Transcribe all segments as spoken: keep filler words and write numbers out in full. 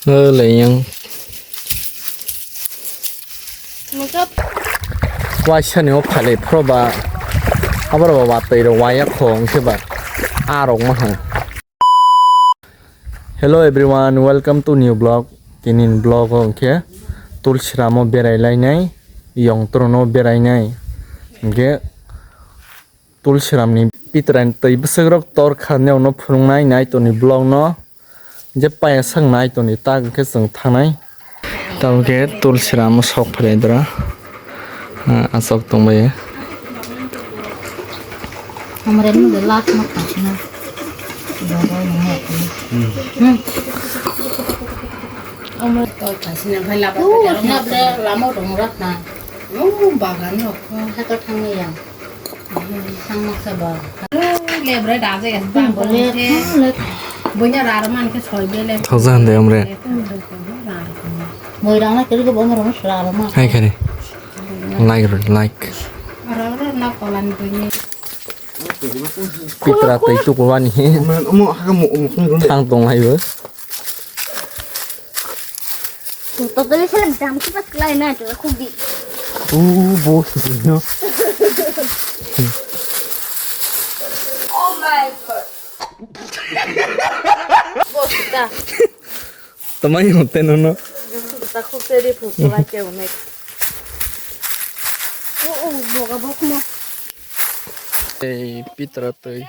Leyang. Waisa ni o phalai phro ba. Aboro ba watwi rok waya kho hwnkhe ba. A rok ma hang. Hello everyone, welcome to new vlog. Tinin vlog o hwnkhe Tulsiram o berai lainai, Yongtron o berai nai. Hwnkhe Tulsiram ni pitran twi bwswk rok tor kha neo no phunuk nai nai toni vlog no. Je paya sak nai toni tak hwnkhe chwng thanai. Tabuk khe Tulsiram o sok phalai dora. Ah, asok tongbai. Amre nung de last ma khasina. Hmm. Amre to khasina bhai laba. Lama dong rat na. Bagan rok. Hato thangni yang. Thangma khe ba. Lebre da je bang bo le. Bunya rar man khe soi bele. Thojan de amre. Moi rang na kiri ko bong rang sra ma. Hai khare. Like ro, like. Rar rar na kolan bunya. Pitra tei tukuwani. Omo, omo, haka mo, omo, kung, kung. Thang tong hai bo. Totally film jam kiba klai na to khuk di. U bo sino. Oh my God. Bosta. Tamai hote no no. Ta khuk se di phuk la ke unek. Oh, oh, boga bok mo. Ei pitra tei.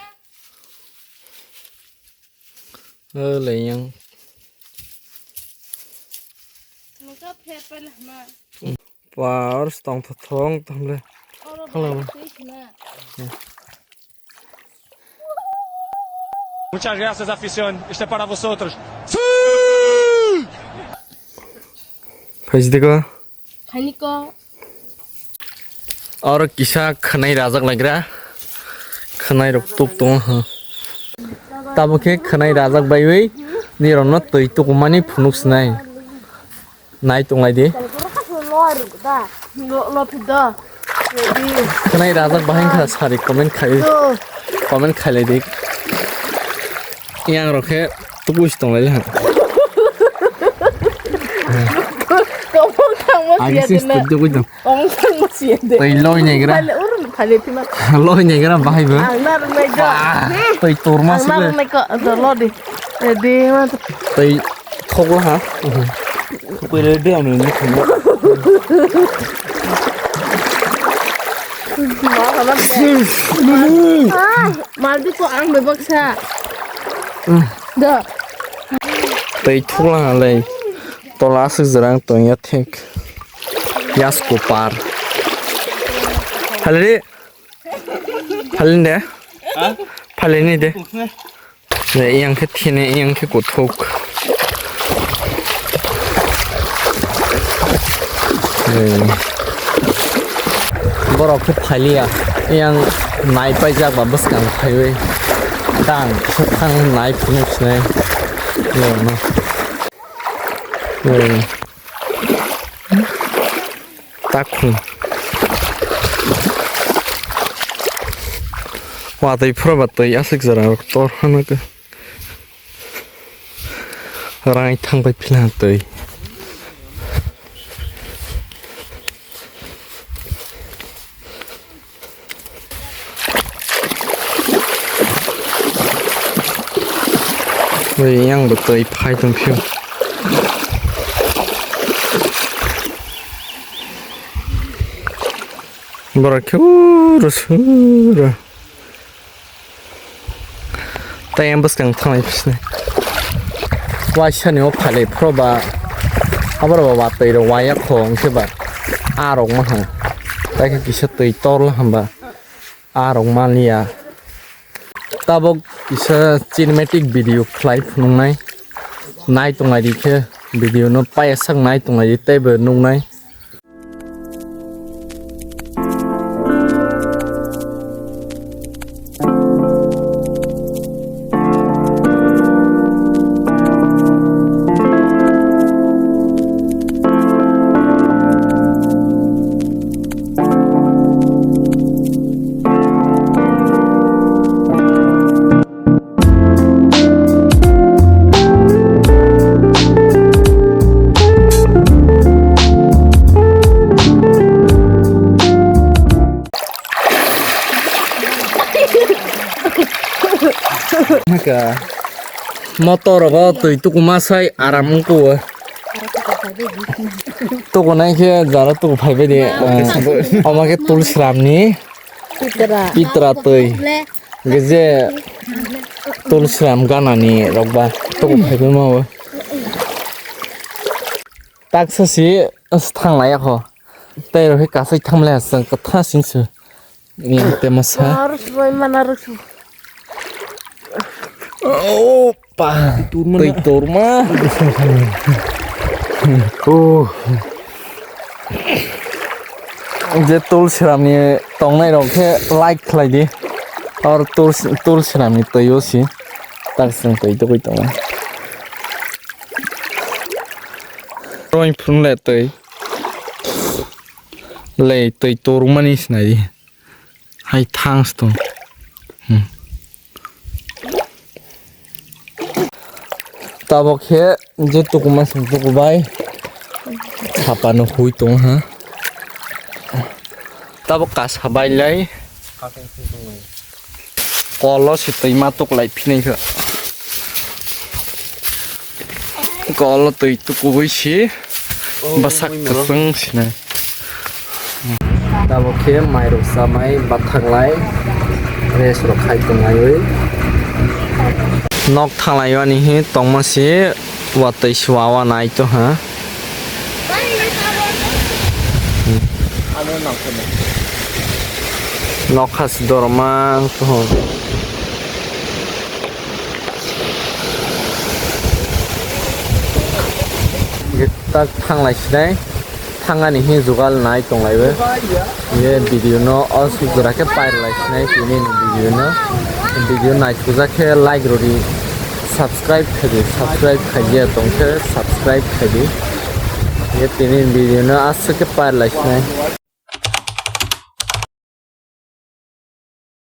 Leyang. Muka phe pala ma. Par stong thong thong tam le. Oro. Hello. Bai, bai, bai. Muchas gracias, afición. Este es para vosotros. Phaisdiko. Khaniko. Oro kisa khwnai rajak laikra. Khwnai rok tuk tongo ha. Tabo khe khwnai rajak baiwi nirokno twi tukumani phunuk sinai. Nai tonglai di. Lo, lo phi da. Khwnai rajak bahai kha sari comment khai. Comment khailai di. Yang rok khe tubui si tonglai ha. Kobong thangma siya de na. Kobong thangma siya de. Tei loi negra. Phale urun phale thima. Loi negra bahai bo. Ang na rung nai do. Tei torma sile. Ang na rung nai ko do lo di. Eh, di ma. Tei thok la ha. Pwile de ang ni thangma. Ma khala. Ai. Maldi ko ang bai baksa. Da. Tei thukla lei. Tola aswk jora wng tong ya thik. Yasko par. Phalidi. Phalini de. Ha? Phalini de. Ukhne. Ne, yang khe thini, yang khe kuthuk. Ei. Borok khe phailiya, yang nai paijak ba bwskang phaiwi. Dang, thang nai phunuk sinai. Yo, no. Ei. Takhum. Watwi phura ba twi aswk jora rok tor hana khe. Rai thang bai phila twi. Ui, yang bo twi phai tong phio. Borok khe uro suro. Tai ang bwskang thanglai phisne. Waisa ni o phalai phro ba. Aboro ba watwi rok waya kho hwnkhe ba. A rok ma hang. Tai khe kisa twi tor la hamba. A rok maliya. Tabok kisa cinematic video khlai phunuknai. Nai tonglai di khe video no paiyasak nai tonglai di teibo nuknai. Haka motor rogo twi tukuma sai aram wngkha o. Tukunai khe jara tuku phaibai di. Omo khe Tulsiram ni pitra twi. Hwnkhe je Tulsiram gana ni rok ba tuku phaibai ma o. Taksa si thanglai ya kho. Tei rok khe kasai thamle chwng kwthang sing se. Ni te masa. Arus boy mana rusu. Opa. Twi turma. Oh. Je Tulsiram ni tongnai rok khe like khlai di. Or Tuls-, Tulsiram ni twi o si. Tak sing twi tugui tongo. Roi phunle twi. Le twi turmani sinai di. Hai thangs to. Hmm. Tabok khe je tukuma sing tukubai. Sapa no hui tong ha. Tabok kasa bai lai. Kolo si twi ma tuklai phinai kha. Kolo twi tukubui si. Bwsak kwchwng sinai. Tabok khe mairok chamai bathaklai rest rok khai tonglaiwi. Nok thanglaiwani hi tongma si watwi suwa wa nai to ha. Nok has dorma to. Tak thanglai sinai, thangani hi jugal nai tonglaiwi. Ye video no o suk jora khe pairlai sinai tini ni video no. Video naithokjak khe like rwdi, subscribe khaidi, subscribe khaiya tongkhe subscribe khaidi. Ye tini video no aswk khe pairlai sinai.